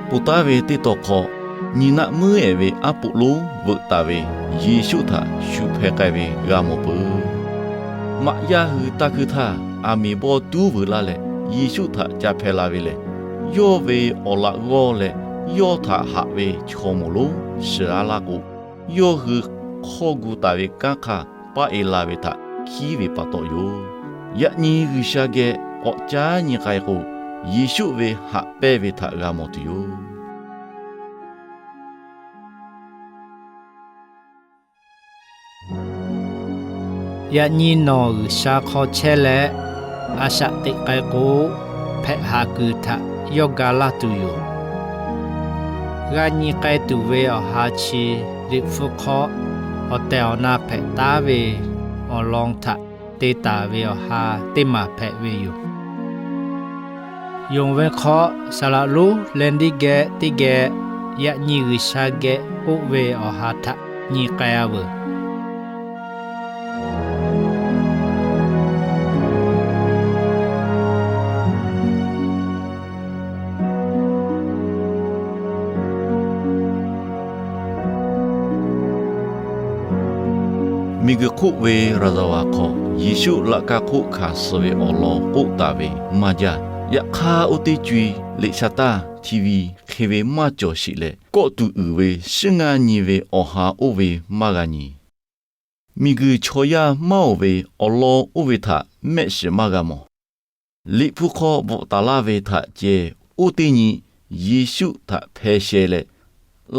Peuˬ taˉ ve teˇ taw hk'aw, nyi naˆ meuˉ ehˍ ve aˉ poꞈ lonˉ veuꞈ taˍ ve Yeˍsuˆ htaꞈ shu hpeh k'ai ve g'a mawˬ peuˬ. Maꞈ yaˇ hui taˇ hkuiˇ htaˇ, aˬ miˍ bawˇ tuˉ vuiˬ laˇ leh Yeˍsuˆ htaꞈ ca hpeh la ve lehˬ, yawˇ ve awˬ laꞈ g'awˇ leh yawˇ htaꞈ haꞈ ve chaw moˍ lonˉ shiˍ a laˇ k'o, yawˇ hui hk'awˇ gu taˍ ve kanˉ hk'aˇ paˆ e la ve htaꞈ hkiˉ ve pa taw yoˬ. Yaꞈ nyi G'uiˬsha geh k'awꞈ caˉ nyi k'ai k'o, Yeˍsuˆ ve haꞈ pehnˇ ve htaꞈ g'a mawˬ tuˬ yoˬ. Yaꞈ nyi nawˬ G'uiˬsha hk'aw chehˇ leh, a shaꞈ teꞈ k'ai k'o, hpehꞈ haˍ kuiˬ htaꞈ yawˇ ga laˇ tuˬ yoˬ. G'a nyi k'ai tuˬ ve awˬ ha chi Liꞈ hpu hk'aw awˬ tehˬ awˬ na hpehꞈ taˉ ve awˬ lawn htaꞈ te taˍ ve awˬ ha teˇ maˬ hpehꞈ ve yoˬ. Yonˍ ve hk'aw, saˍ laꞈ lonˉ Lehˇdiˆ geh teˇ geh yaꞈ nyi G'uiˬsha geh k'oˆ ve awˬ ha htaꞈ nyi k'ai a veuˬ. Miˬguiˬ hk'oˆ ve raˍzaˍvaˍ hk'aw Yeˍsuˆ laꞈ ka hk'oˆ hkanˍ suh ve awˬ lawn k'oˆ taˍ ve maˇ jaˇ. Yaꞈ hk'aˇ, oˇ teˇ co e Liꞈ sha taˇ, TV hk'e ve maˇ cawˬ sheˍ leh, kawˆ tuˬ uiˍ ve shiˉ ngaˇ nyi ve awˬ ha oˇ ve maˇ g'a nyi. Miˬguiˬ chaw yaˇ maˇ oˬ ve awˬ lawn oˇ ve htaꞈ mehˆ shiˍ maˇ g'a mawˬ. Liꞈ hpu hk'aw bvuhꞈ taˍ laˇ ve htaꞈ ceh, oˇ teˇ nyi Yeˍsuˆ htaꞈ hpeh sheh leh,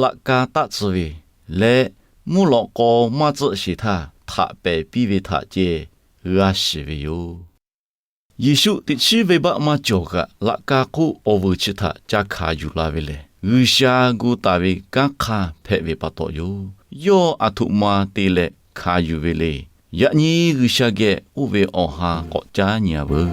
laꞈ ka taˆ tcuh ve leh, mvuhˇ lawꞈ k'aw maˇ tcuhˆ sheˍ htaˇ htaꞈ pehˍ piˇ ve htaꞈ ceh g'a shiˍ ve yoˬ. Yeˍsuˆ teꞈ chiˉ venˇbaˆ maˇ cawˬ kaꞈ, laꞈ ka hk'oˆ awˬ vuiˬ chi htaꞈ ca hkanˍ yuˬ la ve lehˬ, G'uiˬsha gu taˍ ve kanˉ hk'aˇ hpehꞈ ve pa taw yoˬ. Yawˇ aˬ htoꞈ ma te leh hkanˍ yuˬ ve le. Yaꞈ nyi G'uiˬsha geh oˇ ve awˬ ha k'awꞈ caˉ nyi a veuˬ.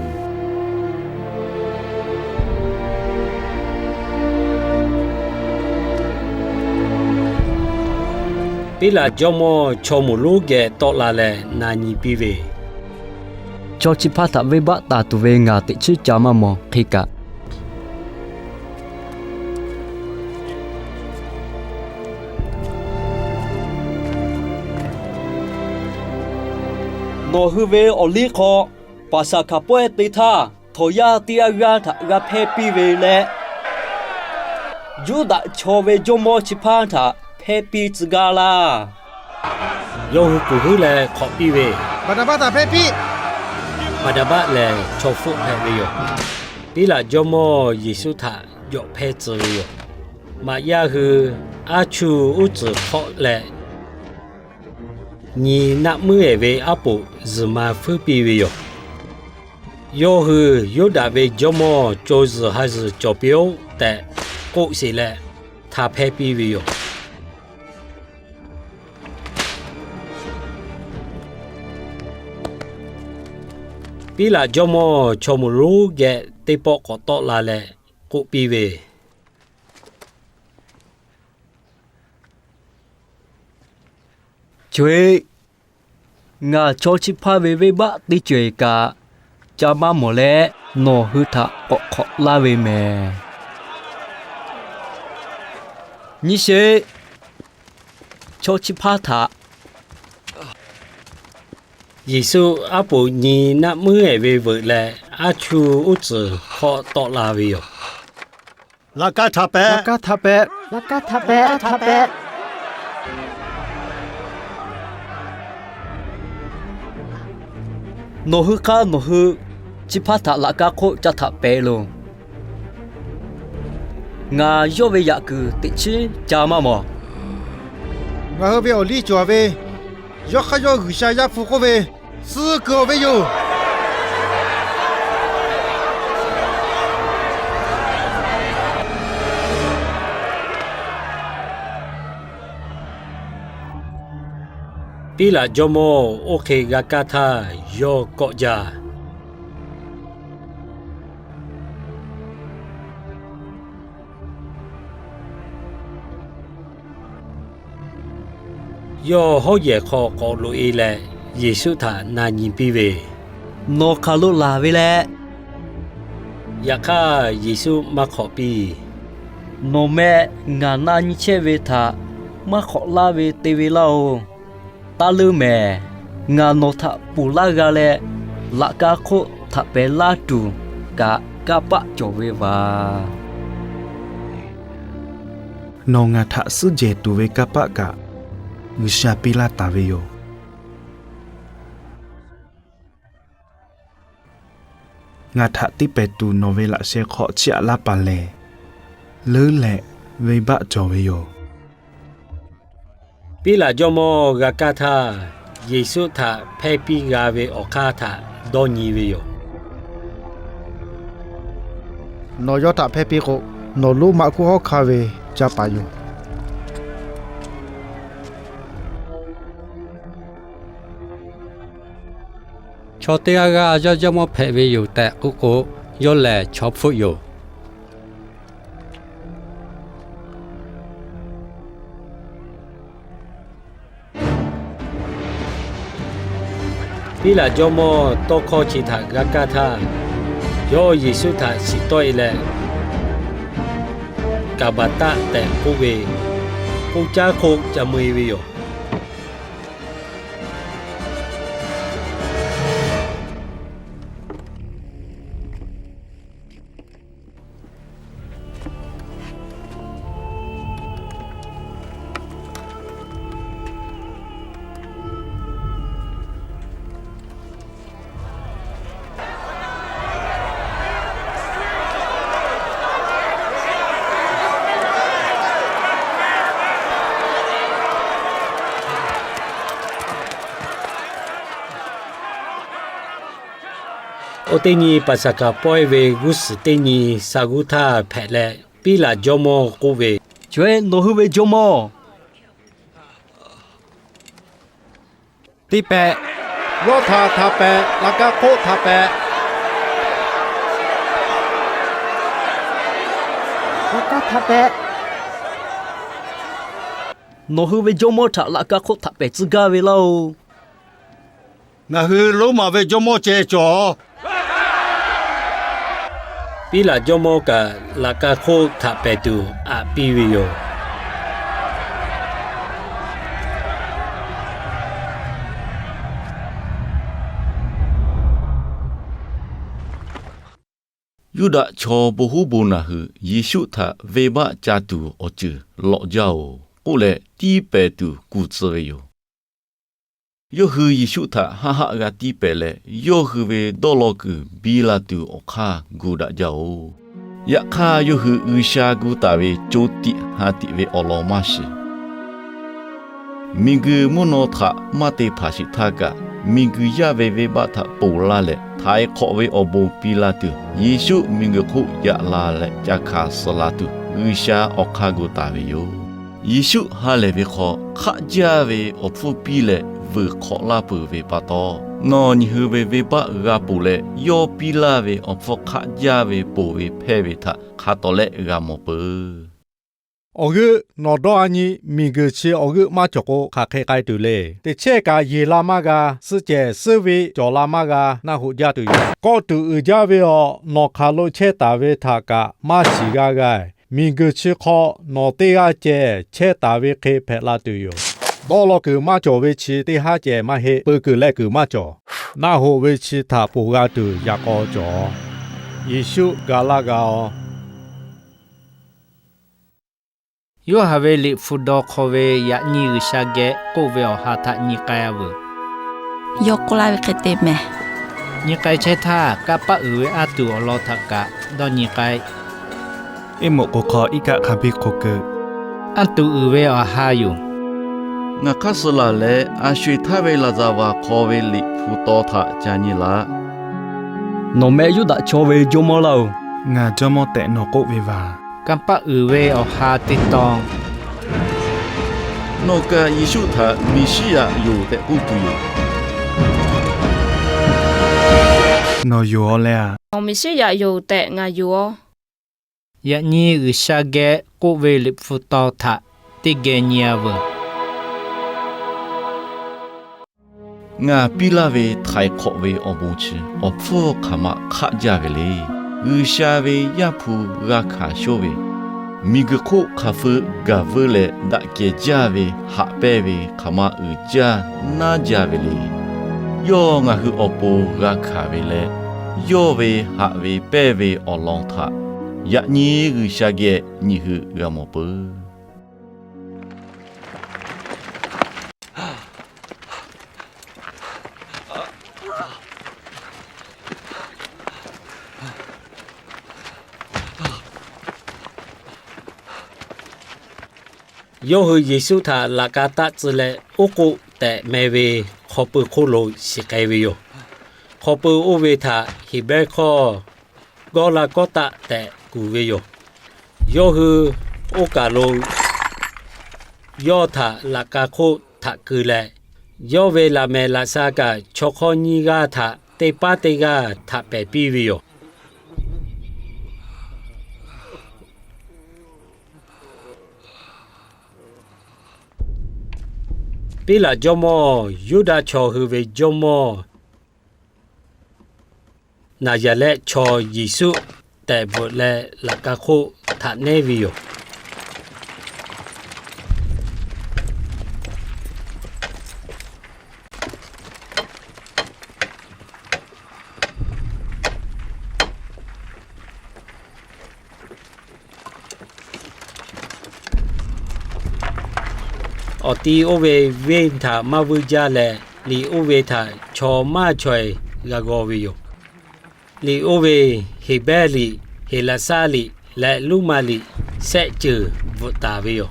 Piˉlaꞈ jawˇmawˇ chaw moˍ lonˉ geh tawˆ la leh na nyi piˇ ve, Chaw chi hpaˇ htaꞈ venˇbaˆ taˍ tuˬ ve ngaˬ teꞈ chiˉ ca maˇ mawˬ hk'e kaꞈ, nawˬ hui ve awˬ liˇ hk'aw Paˍsaˍhkaˍ pawehˇ te htaˇ, htawnˍ yaˇ teˇ g'aˇ g'aˇ htaꞈ g'a hpehˇ piˇ ve leh, Yuˇdaꞈ chaw ve jawˇmawˇ chi hpaˇ htaꞈ hpehˇ piˇ tcuh gaˇ laˇ. Yawˇ hui kuˬ huiˉ leh hk'awꞈ piˇ ve, Baˍnaˍbaˆ htaꞈ hpehˇ piˇ. Baˍnaˍbaˆ lehˬ chaw hpfuhˆ hpehꞈ ve yoˬ. Piˉlaꞈ jawˇmawˇ Yeˍsuˆ htaꞈ jawꞈ hpehˇ tcuh ve yoˬ. Maꞈ yaˇ hui aˉ chuˇ uˉ tcuhˍ hk'awˆ leh, nyi naˆ meuˉ ehˍ ve aˉ poꞈ zuhˬ ma fuiˉ piˇ ve yoˬ. Yawˇ hui Yuˇdaꞈ ve jawˇmawˇ co zuhˬ ha zuhˬ cawˬ piˇ-oˆ tehꞈ k'oˆ sheˍ leh, hta hpehˇ piˇ ve yoˬ. Piˉlaꞈ jawˇmawˇ chaw moˍ lonˉ geh teˇ pawˆ k'awꞈ tawˆ la leh k'oˆ piˇ ve, Cho-eˬ, ngaˬ chaw chi hpaˇ ve venˇbaˆ teˇ ceuˬ kaꞈ ca maˇ mawˬ leh, nawˬ hui htaꞈ k'awꞈ hk'awꞈ laˇ ve mehˍ. Nyi sheˍ, chaw chi hpaˇ htaꞈ. Yeˍsuˆ aˉ poꞈ nyi naˆ meuˉ ehˍ ve veuꞈ leh, aˉ chuˇ uˉ tcuhˍ hk'awˆ tawˆ la ve yoˬ. Laꞈ ka htaꞈ pehꞈ. Laꞈ ka htaꞈ pehꞈ. Laꞈ ka htaꞈ pehꞈ. Nawˬ hui hk'aˇ nawˬ hui chi hpaˇ htaꞈ laꞈ ka hk'oˆ ca htaꞈ pehꞈ loˬ. Ngaˬ yawˇ ve yaꞈ kuiˬ teꞈ chiˉ ca maˇ mawˬ. Ngaˬ hui ve awˬ liˇ cawˬ ve, yawˇ hk'aˇ yawˇ G'uiˬsha Yaˇ hpu k'oˆ ve, suh kuiˬ-oˬ ve yoˬ. Piˉlaꞈ jawˇmawˇ oˇ hk'e g'a kaˇ htaˇ, yawˇ kawˆ jaˇ. Yawˇ hawˉ yehˬ hk'aw k'awꞈ loꞈ-e leh, Yeˍsuˆ htaꞈ na nyi piˇ ve, Nawˬ hk'aˬ lo laˬ ve leh? Yaꞈ hk'aˇ, Yeˍsuˆ maˇ hk'awꞈ piˇ. Nawˬ meh ngaˬ na nyi chehˇ ve htaꞈ maˇ hk'awꞈ laˇ ve te ve laˇ-oˬ. Taˇ leuˉ mehˍ. Ngaˬ nawˬ htaꞈ ponˬ laˇ g'a leh, laꞈ ka hk'oˆ htaꞈ pehˍ laˇ tuˬ kaꞈ kanˇ paˆ cawˬ ve vaˬ. Nawˬ ngaˬ htaꞈ suhˉ jehˬ tuˬ ve kanˇ paˆ kaꞈ G'uiˬsha piˇ laˇ taˍ ve yoˬ. Ngaˬ htaꞈ teˇ pehˍ tuˬ nawˬ ve laꞈ sheh hk'aw chiˇ aꞈ laˇ paˍ lehˬ, leuˉ leh venˇbaˆ cawˬ ve yoˬ. Piˉlaꞈ jawˇmawˇ g'a kaˇ htaˇ, Yeˍsuˆ htaꞈ hpehˇ piˇ g'a ve awˬ hk'aˇ htaꞈ dawˇ nyi ve yoˬ. Nawˬ yawˇ htaꞈ hpehˇ piˇ k'o, nawˬ Roˉmaꞈ hkunˉ hawˉ hkanˇ ve ca paˍ yoˬ. Chaw teˇ g'aˇ g'aˇ yawˇ jawˇmawˇ hpehꞈ ve yoˬ tehꞈ k'oˆ k'o, yawˇ lehˬ chaw hpfuhˆ yoˬ. Piˉlaꞈ jawˇmawˇ tawˇ hkawˇ chi htaꞈ g'a kaˇ htaˇ, yawˇ Yeˍsuˆ htaꞈ shiˍ tawˆ e leh, Kaˍbaˍtaˆ tehꞈ k'oˆ ve, k'oˆ caˉ hk'oˆ ca mui ve yoˬ. Oˇ teˇ nyi Paˍsaˍhkaˍ pawehˇ ve g'uˇ suhˍ teˇ nyi sa g'uˇ htaˇ hpehꞈ leh, Piˉlaꞈ jawˇmawˇ k'oˆ ve, Chaweh nawˬ hui ve jawˇmawˇ teˇ pehˍ. Yawˇ htaꞈ htaꞈ pehˍ. Laꞈ ka hk'oˆ htaꞈ pehˍ. Laꞈ ka htaꞈ pehˍ. Nawˬ hui ve jawˇmawˇ htaꞈ laꞈ ka hk'oˆ htaꞈ pehˍ tcuh gaˇ ve laˇ-oˬ. Ngaˬ hui Roˉmaꞈ ve jawˇmawˇ ceh cawˬ. Piˉlaꞈ jawˇmawˇ kaꞈ laꞈ ka hk'oˆ htaꞈ pehˍ tuˬ aꞈ piˇ ve yoˬ. Yuˇdaꞈ chaw bon huˉ bon naˬ hui Yeˍsuˆ htaꞈ venˇbaˆ ca tuˬ awˬ ceuˬ lawꞈ jaˇ-oˬ k'oˆ leh, tiˇ pehˍ tuˬ kuˬ tcuh ve yoˬ. Yawˇ hui Yeˍsuˆ htaꞈ haˆ haˆ g'a tiˇ pehˍ leh, yawˇ hui ve dawˇ law kuiˬ biˇ la tuˬ awˬ hk'aˇ gu daꞈ jaˇ-oˬ. Yaꞈ hk'aˇ, yawˇ hui G'uiˬsha gu taˍ ve co tiꞈ ha tiꞈ ve awˬ lawn maˇ shiˍ. Miˬguiˬ mvuhˇ naw htaꞈ maˇ te hpanˍ sheˍ htaˇ kaꞈ, miˬguiˬ yaˇ ve venˇbaˆ htaꞈ ponˬ laˇ leh, htaiˍ hk'awꞈ ve awˬ bon piˇ la tuˬ, Yeˍsuˆ miˬguiˬ hk'oˆ yaꞈ la leh ca hkanˍ suh la tuˬ, G'uiˬsha awˬ hk'aˇ gu taˍ ve yoˬ. Yeˍsuˆ ha lehˬ ve hk'aw hk'aˆ jaˇ ve awˬ hpfuhˇ piˇ leh vuiˬ hk'awꞈ laˇ peuˬ ve pa taw, nawˬ nyi hui ve venˇbaˆ g'a ponˬ leh, yawˇ piˇ laˇ ve awˬ hpfuhˇ hk'aˆ jaˇ ve ponˬ ve hpehˇ ve htaꞈ hk'a tawˍ lehˆ g'a mawˬ peuˬ. Awˬ g'euˆ nawˬ dawˇ a nyi, miˬguiˬ chi awˬ g'euˆ maˇ cawˬ k'o, hk'aˬ hk'e k'ai tuˬ le. Teˇ chehˇ kaꞈ yeˬ la maˇ g'a, suhˆ cehˬ suhˉ ve cawˬ la maˇ g'a, naˆ hoꞈ jaˇ tuˬ yoˬ. Kawˆ tuˬ uiˍ jaˇ ve awˬ nawˬ hk'aˬ lo chehˇ taˍ ve htaꞈ kaꞈ maˇ shiˍ g'a g'a. Miˬguiˬ chi hk'aw nawˬ teˇ g'aˇ ceh chehˇ taˍ ve hk'e hpehꞈ la tuˬ yoˬ. Dawˇ law kuiˬ maˇ cawˬ ve chi teˇ haˉ ceh maˇ heˆ. Peu kuiˬ leh kuiˬ maˇ cawˬ. Naˆ hoꞈ ve chi htaꞈ ponˬ g'a tuˬ yaꞈ k'aw cawˬ. Yeˍsuˆ ga laˇ g'a-oˬ. Yoˇhanˬ ve liꞈ hpu daw hk'aw ve yaꞈ nyi G'uiˬsha geh k'oˆ ve awˬ ha htaꞈ nyi k'ai-a veuˬ. Yawˇ k'oˆ laˇ ve hk'e te mehˍ. Nyi k'ai chehˇ htaˇ, kanˇ paˆ uiˍ ve anˇ tuˬ awˬ lawn htaꞈ kaꞈ dawˇ nyi k'ai. Eˇ moꞈ k'oˍ hk'aw iˉ kaˆ hk'a biˇ hk'oˆ keu. Anˇ tuˬ uiˍ ve awˬ ha yoˬ. Ngaˬ hk'aˇ suh laˬ leh, a sho eˬ htaˇ ve laˍzaˍvaˍ hk'aw ve liꞈ hpu taw htaꞈ ca nyi laˬ. Nawˬ meh Yuˇdaꞈ chaw ve jawˇmawˇ laˇ-oˬ. Ngaˬ jawˇmawˇ tehꞈ nawˬ k'oˆ ve vaˬ. Kanˇ paˆ uiˍ ve awˬ ha teˇ tawn. Nawˬ kaꞈ Yeˍsuˆ htaꞈ Meˍsiˉyaꞈ yoˬ tehꞈ k'oˆ tuˬ yoˬ. Nawˬ yoˬ-aw leh-a. Nawˬ Meˍsiˉyaꞈ yoˬ tehꞈ ngaˬ yoˬ-aw. Yaꞈ nyi G'uiˬsha geh k'oˆ ve liꞈ hpu taw htaꞈ teˇ geh nyi-a veuˬ. Ngaˬ piˇ laˇ ve htaiˍ hk'awꞈ ve awˬ bon chi awˬ hpfuhˇ hk'aˬ ma hk'aˆ jaˇ ve le. G'uiˬsha ve Yaˇ hpu g'a hkanˍ shonˇ ve, Miˬguiˬ hk'oˆ hk'aˬ feu gaˬ veu leh daꞈ kehˬ jaˇ ve haꞈ pehnˇ ve hk'aˬ ma uiˍ jaˇ naˇ jaˇ ve le. Yawˇ ngaˬ hui awˬ pon g'a hkanˍ ve leh, yawˇ ve haꞈ ve pehnˇ ve awˬ lawn htaꞈ yaꞈ nyi G'uiˬsha geh nyi hui g'a mawˬ peuˬ. Yawˇ hui Yeˍsuˆ htaꞈ laꞈ ka taˆ tcuh leh, Oˉ k'oˆ tehꞈ meh ve hk'aw pui hk'oˆ lo shiˍ k'ai ve yoˬ. Hk'aw pui oˇ ve htaꞈ Heˍbrehˇ hkawˇ Gawˇlaˇkawˉtaˆ tehꞈ kuˬ ve yoˬ. Yawˇ hui oˇ kaˬ lo yawˇ htaꞈ laꞈ ka hk'oˆ htaꞈ keu leh, yawˇ ve laꞈ mehˍ laꞈ sha kaꞈ chaw hk'awˇ nyiˇ g'aˇ htaꞈ teˇ paˉ teˇ g'aˇ htaꞈ pehˬ piˇ ve yoˬ. Piˉlaꞈ jawˇmawˇ, Yuˇdaꞈ chaw hui ve jawˇmawˇ Naˍzaˍrehˆ chaw Yeˍsuˆ tehꞈ bvuhꞈ leh, laꞈ ka hk'oˆ htaꞈ neˉ ve yoˬ. Awˬ ti oˇ ve venˇ htaꞈ maˇ vuiˇ jaˇ leh, liꞈ oˇ ve htaꞈ chaw maˇ chaweh g'a g'aw ve yoˬ. Liꞈ oˇ ve Heˍbrehˇ liꞈ, Heˍlaˍsaˆ liꞈ leh Roˉmaꞈ liꞈ shehˆ ceuˬ bvuhꞈ taˍ ve yoˬ.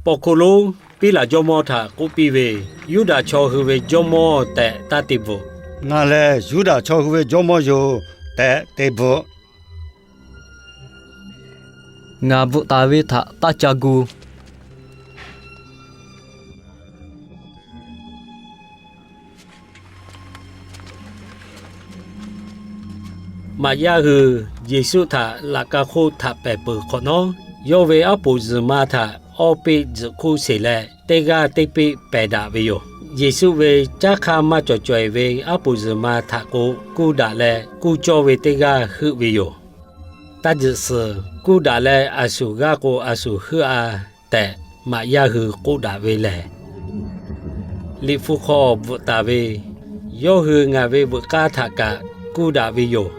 Paw hkuˇ lonˉ Piˉlaꞈ jawˇmawˇ htaꞈ k'oˆ piˇ ve, Yuˇdaꞈ chaw hui ve jawˇmawˇ tehꞈ taˇ te bvuhꞈ. Ngaˬ lehˬ Yuˇdaꞈ chaw hui ve jawˇmawˇ yoˬ tehꞈ te bvuhꞈ. Ngaˬ bvuhꞈ taˍ ve htaꞈ taˇ ca gu. Maꞈ yaˇ hui Yeˍsuˆ htaꞈ laꞈ ka hk'oˆ htaꞈ pehˬ peuˬ hk'awꞈ nawˉ, yawˇ ve aˉ poꞈ zuhˬ ma htaꞈ awˇ peˆ tzuhꞈ hkuˇ sheˬ leh, teˇ g'aˇ teˇ peˆ pehˬ daꞈ ve yoˬ. Yeˍsuˆ ve caˉ hk'aˇ maˇ cawˬ caweh ve aˉ poꞈ zuhˬ ma htaꞈ k'o, kuˇ daꞈ leh kuˇ cawˇ ve teˇ g'aˇ heuˆ ve yoˬ. Taˇ tzuhꞈ suhˍ, kuˇ daꞈ leh a shuˍ g'aˇ k'o a shuˍ heuˆ-a tehꞈ maꞈ yaˇ hui k'oˆ daꞈ ve lehˬ, Liꞈ hpu hk'aw bvuhꞈ taˍ ve, Yawˇ hui ngaˬ ve veuꞈ k'aˇ htaꞈ kaꞈ kuˇ daꞈ ve yoˬ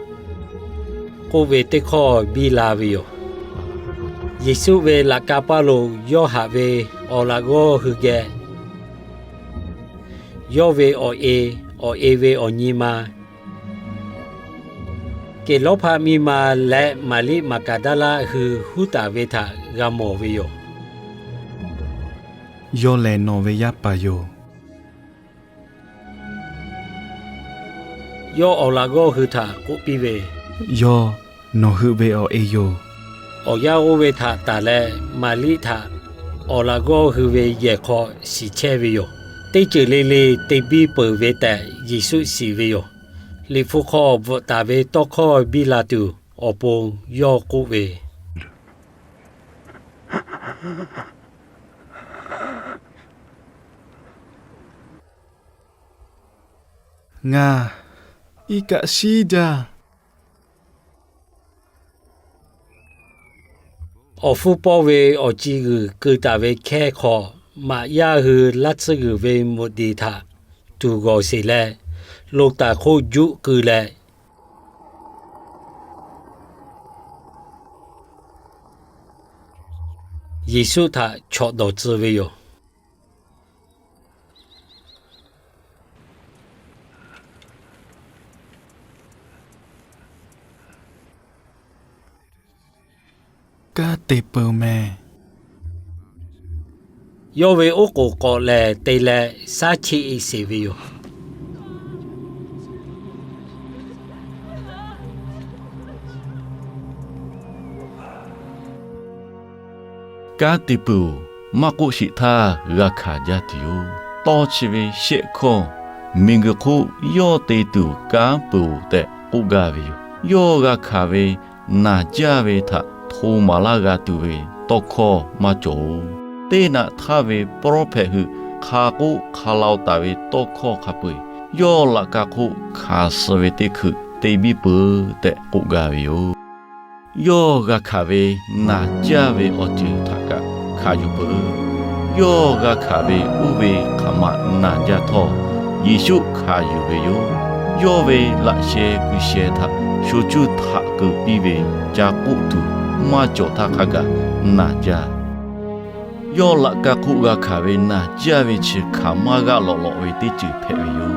k'oˆ ve teˇ hkawˇ biˇ la ve yoˬ. Yeˍsuˆ ve laꞈ ka paˇ lo yawˇ haꞈ ve awˬ laꞈ g'awˇ hui geh, yawˇ ve awˬ e, awˬ e ve awˬ nyi ma, Keˍlawˇhpaˆ miˇ ma leh Maˍriˆ Maˍgaˍdaˇlaˆ hui huˉ taˍ ve htaꞈ g'a mawˬ ve yoˬ. Yawˇ lehˬ nawˬ ve yaˇ paˍ yoˬ. Yawˇ awˬ laꞈ g'awˇ hui htaꞈ k'oˆ piˇ ve, Yawˇ nawˬ hui ve awˬ e yoˬ. Awˬ yanˇ oˇ ve htaꞈ tanˬ leh, Maˍriˆ htaꞈ awˬ laꞈ g'awˇ hui ve yehˬ hk'aw shiˍ chehˇ ve yoˬ. Teˇ ceuˬ le le te biˇ peuˬ ve tehꞈ Yeˍsuˆ shiˍ ve yoˬ. Liꞈ hpu hk'aw bvuhꞈ taˍ ve tawˇ hkawˇ biˇ la tuˬ awˬ pon yawˇ k'oˆ ve, Ngaˬ iˉ kaˆ shiˉ jaˇ. Awˬ hpfuhˇ pawˆ ve awˬ ci g'uiˬ keu taˍ ve hkehˇ hk'aw, maꞈ yaˇ hui laˇ tsuhˇ g'uiˬ ve mvuhꞈ deˬ htaꞈ tuˬ g'awˬ sheˬ leh, lo taˍ hk'oˆ juˆ keu leh, Yeˍsuˆ htaꞈ chawꞈ dawˬ tcuh ve yoˬ. Kanˉ te peuˬ mehˍ. Yawˇ ve oˉ k'oˍ k'awꞈ lehˬ te leh, shaˉ cheˆ-e sheˬ ve yoˬ. Kanˉ te peuˬ-oˬ, maˇ k'oˆ sheˍ htaˇ g'a hkanˍ jaˇ tuˬ yoˬ. Tawˇ chi ve shehˆ hkawˇ, miˬguiˬ hk'oˆ yawˇ te tuˬ kanˉ peuˬ-oˬ tehꞈ k'oˆ gaˇ ve yoˬ. Yawˇ g'a hkanˍ ve naˬ jaˇ ve htaꞈ hto maˍ laˇ g'a tuˬ ve tawˇ hkawˇ maˇ cawˬ-oˬ. Teˇ naꞈ htaˇ ve pawˇ lawˉ hpehꞈ hui hk'a k'oˆ hk'a la-o taˍ ve tawˇ hkawˇ hk'a peu-eˬ, yawˇ laꞈ ka hk'oˆ hkanˍ suh ve teˇ hkui te biˇ peuˬ tehꞈ k'oˆ gaˇ ve yoˬ. Yawˇ g'a hkanˍ ve naˬ jaˇ ve awˬ ceuˬ htaꞈ kaꞈ hkanˍ yuˬ peuˬ. Yawˇ g'a hkanˍ ve oˇ ve hk'aˬ ma naˬ jaˇ htawˇ, Yeˍsuˆ hkanˍ yuˬ ve yoˬ. Yawˇ ve laꞈ sheh g'uiˬ sheh htaꞈ sho cuˇ htaꞈ keu piˇ ve ca k'oˆ tuˬ maˇ cawˬ htaˇ hk'a gaˬ naˬ jaˇ. Yawˇ laꞈ ka hk'oˆ g'a hkanˍ ve naˬ jaˇ ve chi hk'aˬ ma g'aˆ lawꞈ lawꞈ ve teˇ ceuˬ hpehꞈ ve yoˬ.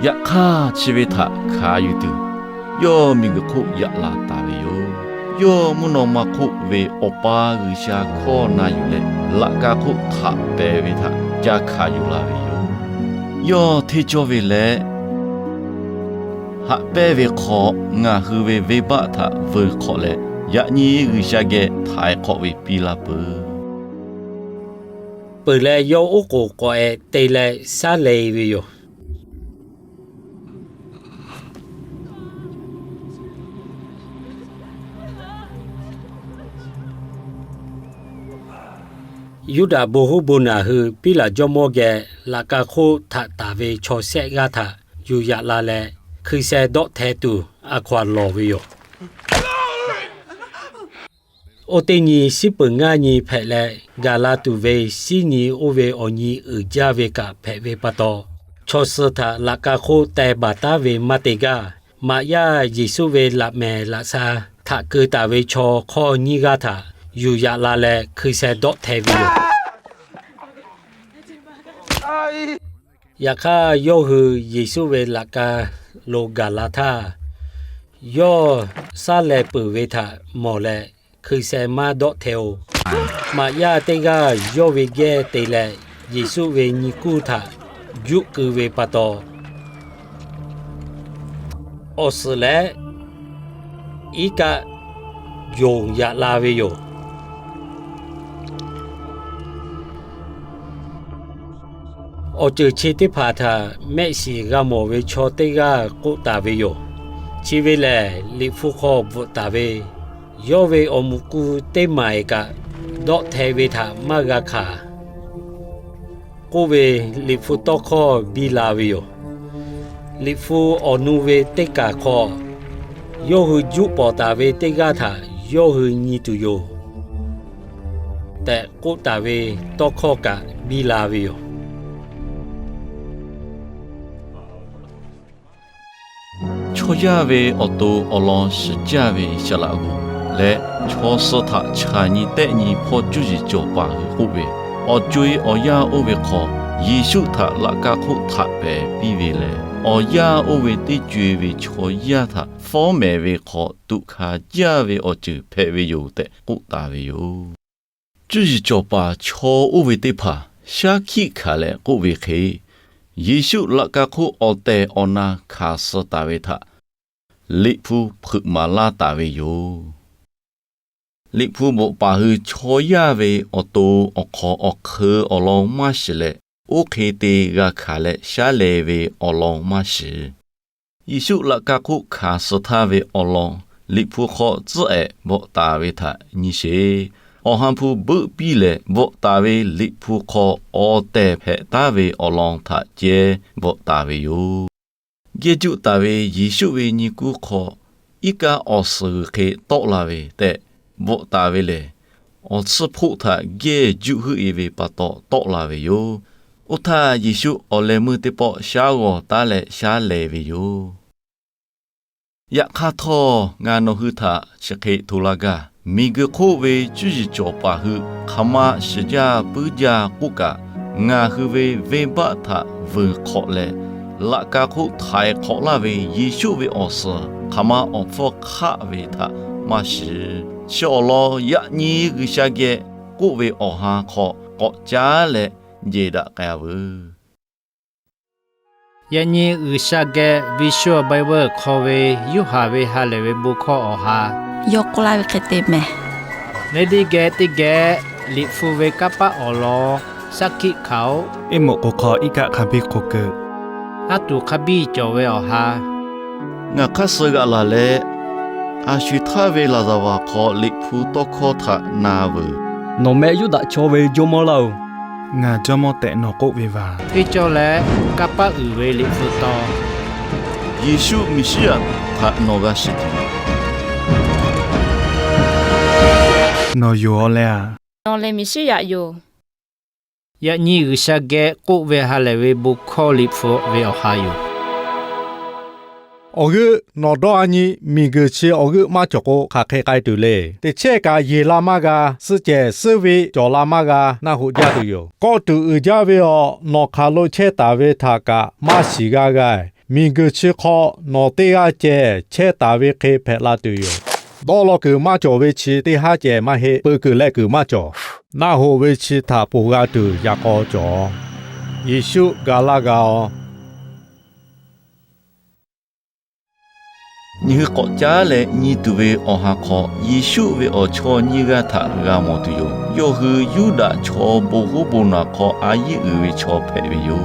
Yaꞈ hk'aˇ, chi ve htaꞈ hkanˍ yuˬ tuˬ, yawˇ miˬguiˬ hk'oˆ yaꞈ la taˍ ve yoˬ. Yawˇ mvuhˇ naw ma hk'oˆ ve Awˬ pa G'uiˬsha hkawˇ na yuˬ leh, laꞈ ka hk'oˆ htaꞈ pehˍ ve htaꞈ ca hkanˍ yuˬ la ve yoˬ. Yawˇ hteˇ cawˇ ve leh, haꞈ pehnˇ ve hk'aw ngaˬ hui ve venˇbaˆ htaꞈ veuˬ hk'awꞈ leh, yaꞈ nyi G'uiˬsha geh htaiˍ hk'awꞈ ve piˇ laˇ peuˬ. Peuˬ leh, yawˇ oˉ k'oˍ k'awꞈ ehˍ te leh shaˉ leh ve yoˬ. Yuˇdaꞈ bon hoˉ bon naˬ hui Piˉlaꞈ jawˇmawˇ geh laꞈ ka hk'oˆ htaꞈ taˍ ve chaw shehˆ g'aˇ htaꞈ yuˬ yaꞈ la leh, hkui sheh dawˆ hteh tuˬ a hkaw aˬ lawˬ ve yoˬ. Oˇ teˇ nyi shiˉ peuˬ ngaˇ nyi hpehꞈ leh, gaˬ la tuˬ ve shiˉ nyi oˇ ve awˬ nyi uiˍ jaˇ ve kaꞈ hpehꞈ ve pa taw, chaw suh htaꞈ laꞈ ka hk'oˆ teh baˬ taˉ ve maˇ te gaˇ. Maꞈ yaˇ Yeˍsuˆ ve laꞈ mehˍ laꞈ sha htaꞈ keu taˍ ve chaw hk'awˇ nyiˇ g'aˇ htaꞈ yuˬ yaꞈ la leh, hkui sheh dawˆ hteh ve yoˬ. Yaꞈ hk'aˇ, yawˇ hui Yeˍsuˆ ve laꞈ ka lo gaˬ la htaˇ, yawˇ shaˉ leh peuˬ ve htaꞈ mawˬ leh, hkui sheh maˇ dawˆ hteh-oˬ. Maꞈ yaˇ teˇ g'aˇ yawˇ ve gehˇ te leh, Yeˍsuˆ ve nyi kuˇ htaꞈ juˆ keu ve pa taw, awˬ suhˍ leh iˉ kaˆ yonˍ yaꞈ la ve yoˬ. Awˬ ceuˬ chi teˇ hpaˍ htaꞈ mehˆ shiˍ g'a mawˬ ve chaw teˇ g'aˇ k'oˆ taˍ ve yoˬ. Chi ve lehˬ, Liꞈ hpu hk'aw bvuhꞈ taˍ ve, Yawˇ ve awˬ muꞈ ku teˇ maˍ eˍ kaꞈ dawˆ hteh ve htaꞈ maˇ g'a hkanˍ k'oˆ ve Liꞈ hpu tawˇ hkawˇ biˇ la ve yoˬ. Liꞈ hpu awˬ nu ve teˇ kaˬ hk'aw, yawˇ hui juˆ pawˍ taˍ ve teˇ g'aˇ htaꞈ yawˇ hui nyi tuˬ yoˬ tehꞈ k'oˆ taˍ ve tawˇ hkawˇ kaꞈ biˇ la ve yoˬ. Chaw yaˇ ve awˬ to awˬ lawn shiˍ jaˇ ve saˍ laꞈ g'oˍ leh, chaw suh htaꞈ chaˬ nyi tehˆ nyi hpawˇ cuˇ yiˍ cawˬ paˍ hui k'oˆ ve, awˬ co-e awˬ yanˇ oˇ ve hk'aw Yeˍsuˆ htaꞈ laꞈ ka hk'oˆ htaꞈ pehˍ piˇ ve lehˬ, awˬ yanˇ oˇ ve teˇ co-e ve chaw yaˇ htaꞈ fawˉ mehˍ ve hk'aw tuꞈ hkanˍ jaˇ ve awˬ ceuˬ hpehꞈ ve yoˬ tehꞈ k'oˆ taˍ ve yoˬ. Cuˇ yiˍ cawˬ paˍ chaw oˇ ve teˇ hpaˍ shaˉ hkiˆ hkanˍ leh k'oˆ ve hk'e, Yeˍsuˆ laꞈ ka hk'oˆ awˬ tehˬ awˬ na hkanˍ suh taˍ ve htaꞈ Liꞈ hpu hpeuꞈ maˍ laˇ taˍ ve yoˬ. Liꞈ hpu bvuhꞈ paˍ hui chaw yaˇ ve awˬ to awˬ hk'aw awˬ hk'eu awˬ lawn maˇ shiˍ leh, oˇ hk'e te g'a hkanˍ leh shaˉ leh ve awˬ lawn maˇ shiˍ. Yeˍsuˆ laꞈ ka hk'oˆ hkanˍ suh htaˇ ve awˬ lawn Liꞈ hpu hk'aw tcuhˉ ehˍ bvuhꞈ taˍ ve htaꞈ nyi sheˍ. Awˬ ha hpu beuˆ piˇ leh bvuhꞈ taˍ ve Liꞈ hpu hk'aw awˬ tehˬ hpehꞈ taˉ ve awˬ lawn htaꞈ ceh bvuhꞈ taˍ ve yoˬ. Gehˇ juˆ taˍ ve Yeˍsuˆ ve nyi kuˇ hk'aw iˉ kaˆ awˬ suhˍ g'uiˬ hk'e tawˆ la ve tehꞈ bvuhꞈ taˍ ve lehˬ, awˬ tsuhˇ hpoˆ htaꞈ gehˇ juˆ heuˆ-e ve pa taw tawˆ la ve yoˬ. Oˇ htaˇ, Yeˍsuˆ awˬ leh meuˇ teˇ pawˆ shaˉ g'awˬ taˉ leh shaˉ leh ve yoˬ. Yaꞈ hk'aˇ htawˇ, ngaˬ nawˬ hui htaꞈ chi hk'e hto laˇ gaˇ. Miˬguiˬ hk'oˆ ve cuˇ yiˍ cawˬ paˍ hui hk'aˬ ma shiˍ jaˇ puiˉ jaˇ k'oˆ kaꞈ, ngaˬ hui ve venˇbaˆ htaꞈ veuˬ hk'awꞈ leh, laꞈ ka hk'oˆ htaiˍ hk'awꞈ laˇ ve Yeˍsuˆ ve awˬ suhˍ hk'aˬ ma awˬ hpfuhˇ hk'aˆ ve htaꞈ maˇ shiˍ. Chi awˬ lawn yaꞈ nyi G'uiˬsha geh k'oˆ ve awˬ ha hk'aw k'awꞈ caˉ leh jehˬ daꞈ k'ai-a veuˬ. Yaꞈ nyi G'uiˬsha geh Visual Bible hk'aw ve Yoˇhanˬ ve ha lehˬ ve bon hkawˇ awˬ ha, yawˇ k'oˆ laˇ ve hk'e te mehˍ. Neˇ diˇ geh teˇ geh Liꞈ hpu ve kanˇ paˆ awˬ lawn shaˉ hkiˆ hkanˍ-oˆ. Iˉ moꞈ k'oˍ hk'aw iˉ kaˆ hk'a biˇ hk'o keu. Aˉ tuˬ hk'a biˇ cawˬ ve awˬ ha, ngaˬ hk'aˇ suh g'aꞈ laˬ leh, a sho-eˬ htaˇ ve laˍzaˍvaˍ hk'aw Liꞈ hpu tawˇ hkawˇ htaꞈ na veuˬ. Nawˬ meh Yuˇdaꞈ chaw ve jawˇmawˇ laˇ-oˬ. Ngaˬ jawˇmawˇ tehꞈ nawˬ k'oˆ ve vaˬ. Teˇ cawˇ leh kanˇ paˆ uiˍ ve Liꞈ hpu taw, Yeˍsuˆ Meˍsiˉyaꞈ htaꞈ nawˬ g'a shiˍ tuˬ yoˬ. Nawˬ yoˬ-aw leh a? Nawˬ lehˬ Meˍsiˉyaꞈ yoˬ. Yaꞈ nyi G'uiˬsha geh k'oˆ ve ha lehˬ ve bon hkawˇ liꞈ hpu ve awˬ ha yoˬ. Awˬ g'euˆ nawˬ dawˇ a nyi, miˬguiˬ chi awˬ g'euˆ maˇ cawˬ k'o, hk'aˬ hk'e k'ai tuˬ le. Teˇ chehˇ kaꞈ yeˬ la maˇ g'a, suhˆ cehˬ suhˆ ve cawˬ la maˇ g'a, naˆ hoꞈ jaˇ tuˬ yoˬ. Kawˆ tuˬ uiˍ jaˇ ve awˬ nawˬ hk'aˬ lo chehˇ taˍ ve htaꞈ kaꞈ maˇ shiˍ g'a g'a. Miˬguiˬ chi hk'aw nawˬ teˇ g'aˇ cehˬ chehˇ taˍ ve hk'e hpehꞈ la tuˬ yoˬ. Dawˇ law kuiˬ maˇ cawˬ ve chi teˇ haˉ cehˬ maˇ heˆ, peu kuiˬ leh kuiˬ maˇ cawˬ. Naˆ hoꞈ ve chi htaꞈ ponˬ g'a tuˬ yaꞈ k'aw cawˬ. Yeˍsuˆ gaˬ laˇ g'a-oˬ. Nyi hui k'awꞈ caˉ leh nyi tuˬ ve awˬ ha hk'aw, Yeˍsuˆ ve awˬ chawˇ nyiˇ g'aˇ htaꞈ g'a mawˬ tuˬ yoˬ. Yawˇ hui Yuˇdaꞈ chaw bon hoˉ bon naˬ hk'aw a yiˉ uiˍ ve chaw hpehꞈ ve yoˬ.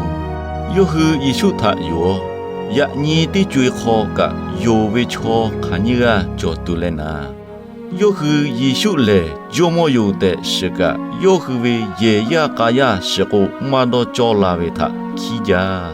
Yawˇ hui Yeˍsuˆ htaꞈ yonˍ-aˬ, Yaꞈ nyi teˇ co-e hk'aw kaꞈ yonˍ ve chaw hk'aˬ nyiˇ g'aˇ cawˬ tuˬ leh naˍ, yawˇ hui Yeˍsuˆ lehˬ Jawˇmawˇ yoˬ tehꞈ shiˍ kaꞈ, yawˇ hui ve yehˬ yaˇ k'a yaˇ shiˍ k'o maˇ dawˇ cawˇ la ve htaꞈ hkiˉ jaˇ.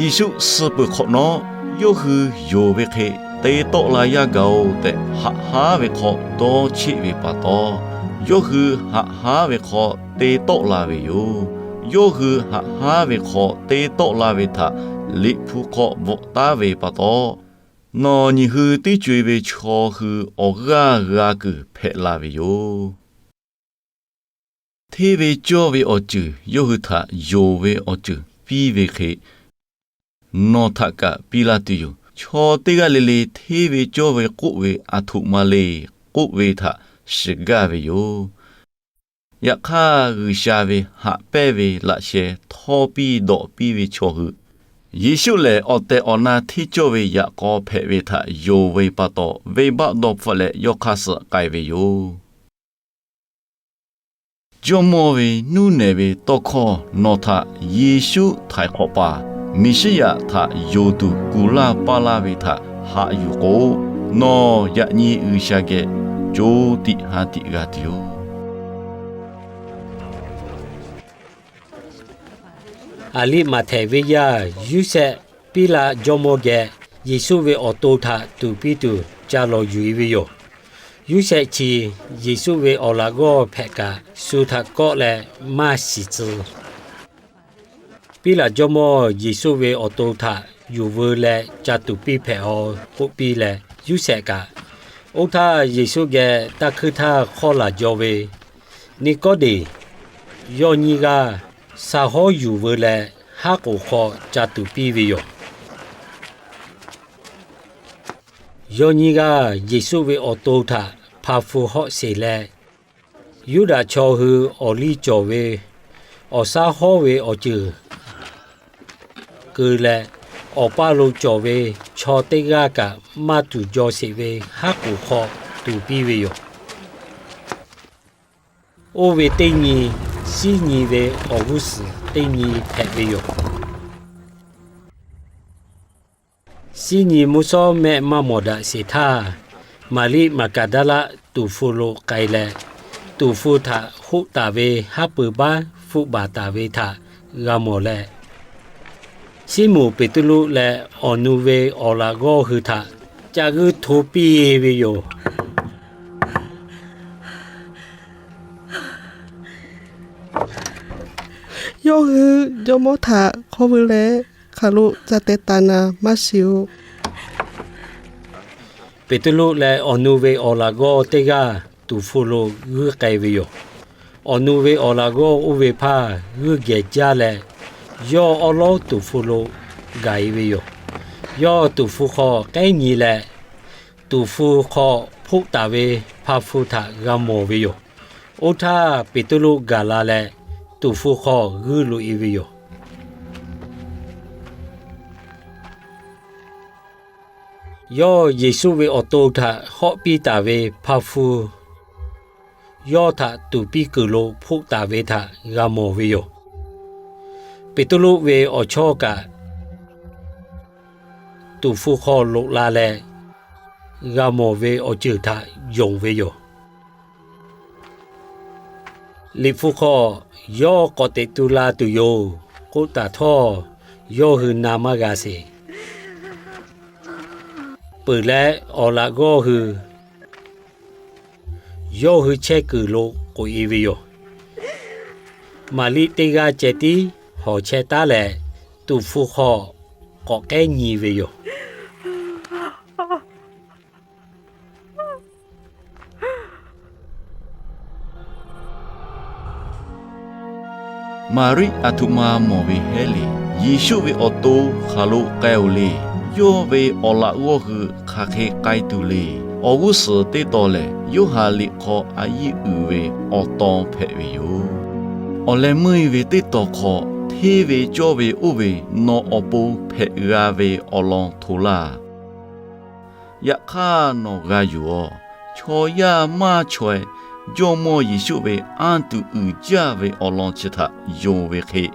Yeˍsuˆ suh peuˬ hk'awꞈ nawˉ, yawˇ hui yonˍ ve hk'e te tawˆ la yaˇ gaˬ-oˬ tehꞈ haꞈ haˉ ve hk'aw dawˇ cheˆ ve pa taw, yawˇ hui haꞈ haˉ ve hk'aw te tawˆ la ve yoˬ. Yawˇ hui haꞈ haˉ ve hk'aw te tawˆ la ve htaꞈ Liꞈ hpu hk'aw bvuhꞈ taˉ ve pa taw, nawˬ nyi hui teˇ co-e ve chaw hui awˬ g'aˇ g'a kuiˬ hpehꞈ la ve yoˬ. Hteˇ ve cawˇ ve awˬ ceuˬ yawˇ hui htaꞈ yonˍ ve awˬ ceuˬ piˇ ve hk'e, nawˬ htaꞈ kaꞈ piˇ laˇ tuˬ yoˬ. Chaw teˇ g'aˇ le le hteˇ ve cawˇ ve k'oˆ ve aˬ htoꞈ ma le k'oˆ ve htaꞈ shiˍ gaˇ ve yoˬ. Yaꞈ hk'aˇ, G'uiˬsha ve haꞈ pehnˇ ve laꞈ sheh htawˇ piˇ dawꞈ piˇ ve chaw hui, Yeˍsuˆ lehˬ awˬ tehˬ awˬ na hteˇ cawˇ ve yaꞈ k'aw hpehꞈ ve htaꞈ yonˍ ve pa taw, venˇbaˆ dawˇ hpfuhˆ leh yawˇ hk'aˇ suh k'ai ve yoˬ. Jawˇmawˇ ve nuˇ nehˬ ve tawˇ hkawˇ nawˬ htaꞈ Yeˍsuˆ htaiˍ hk'awꞈ paˍ Meˍsiˉyaꞈ htaꞈ yonˍ tuˬ kuˬ laˇ paˇ laˇ ve htaꞈ haꞈ yuˬ k'o, nawˬ yaꞈ nyi G'uiˬsha geh co tiꞈ ha tiꞈ g'a tuˬ yoˬ. Aˍliˆmaˍhtehˍ venˇ yaˇ Yoˇsehꞈ, Piˉlaꞈ jawˇmawˇ geh Yeˍsuˆ ve awˬ to htaꞈ tuˍ piˇ tuˬ ca lawˬ yuˬ-e ve yoˬ. Yoˇsehꞈ chi Yeˍsuˆ ve awˬ laꞈ g'awˇ hpehꞈ kaꞈ, shu htaꞈ kawˆ leh maˇ shiˍ tcuh. Piˉlaꞈ jawˇmawˇ Yeˍsuˆ ve awˬ to htaꞈ yuˬ veu leh ca tuˍ piˇ hpehꞈ-aw k'oˆ piˇ leh, Yoˇsehꞈ kaꞈ, Oˇ htaˇ Yeˍsuˆ geh taˇ hkuiˇ htaˇ hk'awˇ laˬ jaw ve Niˆkawˇdeˍ, yawˇ nyiˇ g'aˇ, sa hawˉ yuˬ veu leh haˉ k'oˍ hk'aw ca tuˍ piˇ ve yoˬ. Yawˇ nyiˇ g'aˇ Yeˍsuˆ ve awˬ to htaꞈ hpa hpu hawˆ sheˬ leh, Yuˇdaꞈ chaw hui awˬ liˇ cawˬ ve awˬ saˉ hawˉ ve awˬ ceuˬ keu leh, awˬ paˇ lo cawˬ ve chaw teˇ g'aˇ kaꞈ maˇ tuˍ jaw sheˍ ve haˉ k'oˍ hk'aw tuˍ piˇ ve yoˬ. Oˇ ve teˇ nyi, shinˉ nyi ve awˬ g'uˇ suhˍ teˇ nyi hpehꞈ ve yoˬ. Shinˉ nyi mvuhˇ shawˉ mehˆ maˇ mawˬ daꞈ sheˍ htaˇ, Maˍriˆ Maˍgaˍdaˇlaˆ tuˍ hpu lo k'ai leh, tuˍ hpu htaꞈ hoˆ taˍ ve haˉ pui baˆ hpfuhˆ baˬ taˍ ve htaꞈ g'a mawˬ leh, Siˉmonˍ Peˍtruˆ leh awˬ nu ve awˬ laꞈ g'awˇ hui htaꞈ ca g'uiˇ hto piˇ ve yoˬ. Yawˇ hui jawˇmawˇ htaꞈ hk'awˇ veu leh, hk'aˬ lo ca teh taˍ naˍ maˇ shiˍ-oˬ. Peˍtruˆ leh awˬ nu ve awˬ laꞈ g'awˇ teˇ g'aˇ tuˍ hpu lo g'uiˇ k'ai ve yoˬ. Awˬ nu ve awˬ laꞈ g'awˇ oˇ ve hpaˇ g'uiˇ gehˬ jaˇ leh, yawˇ awˉ lawˉ tuˍ hpu lo gaˬ-e ve yoˬ. Yawˇ tuˍ hpu hk'aw k'ehˉ nyi leh, tuˍ hpu hk'aw hpoˆ taˍ ve hpa hpu htaꞈ g'a mawˬ ve yoˬ. Oˇ htaˇ Peˍtruˆ gaˬ la leh, tuˍ hpu hk'aw g'uiˇ loꞈ-e ve yoˬ. Yawˇ Yeˍsuˆ ve awˬ to htaꞈ hawˆ piˇ taˍ ve hpa hpu, yawˇ htaꞈ tuˍ piˇ kuiˬ lo hpoˆ taˍ ve htaꞈ g'a mawˬ ve yoˬ. Peˍtruˆ ve awˬ chawˇ kaꞈ tuˍ hpu hk'aw loꞈ la leh, g'a mawˬ ve awˬ ceuˬ htaꞈ yonˍ ve yoˬ. Liꞈ hpu hk'aw, Yawˇ k'awꞈ teꞈ tu la tuˬ yoˬ k'oˆ taˍ htawˇ, yawˇ hui na maˇ g'a sheˍ. peuˬ leh awˬ laꞈ g'awˇ hui yawˇ hui chehˇ kuiˬ lo k'oꞈ-e ve yoˬ. Maˍriˆ teˇ g'aˇ ceh tiˉ hawˬ chehˇ taˉ leh, tuˍ hpfuh hk'aw k'awꞈ k'ehˉ nyi ve yoˬ. Maˍriˆ aˬ htoꞈ ma mawˬ ve hehˉ le. Yeˍsuˆ ve awˬ to hk'aˬ lo k'ai-oˬ le. Yawˇ ve awˬ laꞈ g'awˇ hui hk'aˬ hk'e k'ai tuˬ le. Awˬ g'uˇ suhˍ teˇ tawn lehˬ, Yoˇhanˬ liꞈ hk'aw a yiˇ uiˍ ve awˬ tawn hpehꞈ ve yoˬ. Awˬ leh meuˇ ve teˇ tawn hk'aw, hteˇ ve cawˇ ve oˇ ve nawˬ awˬ pon hpehꞈ g'a ve awˬ lawn hto laˇ. Yaꞈ hk'aˇ nawˬ g'a yuˬ-oˬ, chaw yaˇ maˇ chaweh Jawˇ mawˇ Yeˍsuˆ ve anˇ tuˬ uiˍ jaˇ ve awˬ lawn chi htaꞈ yonˍ ve hk'e,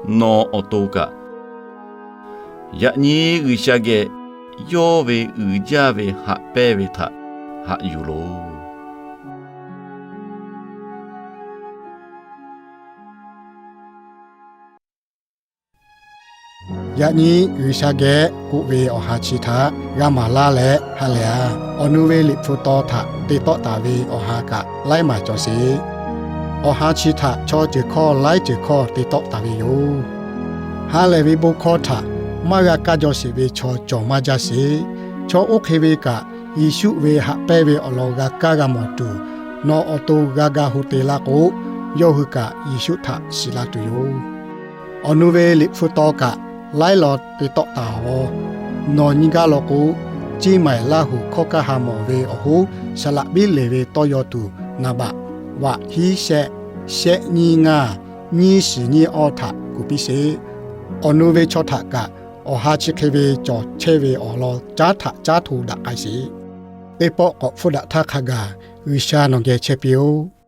nawˬ awˬ to kaꞈ yaꞈ nyi G'uiˬsha geh yawˇ ve uiˍ jaˇ ve haꞈ pehnˇ ve htaꞈ haꞈ yuˬ loˬ. Yaꞈ nyi G'uiˬsha geh k'oˆ ve awˬ ha chi htaꞈ g'a maˍ laˇ leh ha lehˬ-a. Awˬ nu ve Liꞈ hpu taw htaꞈ te tawˆ taˍ ve awˬ ha kaꞈ laiˉ maˬ cawˬ sheˍ. Awˬ ha chi htaꞈ chaw ceuˬ hkawˇ laiˉ ceuˬ hkawˇ te tawˆ taˍ ve yoˬ. Ha lehˬ ve bon hkawˇ htaꞈ maˇ g'a kaˇ jaw sheˍ ve chaw cawˬ maˇ jaˇ sheˍ. Chaw oˇ hk'e ve kaꞈ, Yeˍsuˆ ve haꞈ pehnˇ ve awˬ lawn g'a kaˇ g'a mawˬ tuˬ, nawˬ awˬ to g'a ga hu te laˇ k'o, yawˇ hui kaꞈ Yeˍsuˆ htaꞈ shiˍ la tuˬ yoˬ. Awˬ nu ve Liꞈ hpu taw kaꞈ laiˉ law te tawˆ taˍ-oꞈ. Nawˬ nyi gaˇ law k'o, Ceˇ maiˍ Laˇ huˍ hkawˇ kaˇ ha mawˬ ve awˬ hoˉ saˍ laꞈ biˉ leˬ ve tawˇ yaw tuˬ naˍ baꞈ vaꞈ hiˉ shehˆ, shehˆ nyiˇ ngaˇ, nyiˇ shiˍ nyiˇ awˇ htaꞈ kuˬ piˇ sheˍ. Awˬ nu ve chaw htaꞈ kaꞈ awˬ ha chi hk'e ve cawˬ chehˇ ve awˬ lawn caˉ htaꞈ caˉ hto daꞈ k'ai sheˍ. Teˇ pawˆ k'awꞈ hpfuhˇ daꞈ htaˇ hk'a gaˬ G'uiˬsha nawˬ geh chehˇ piˇ-oˆ.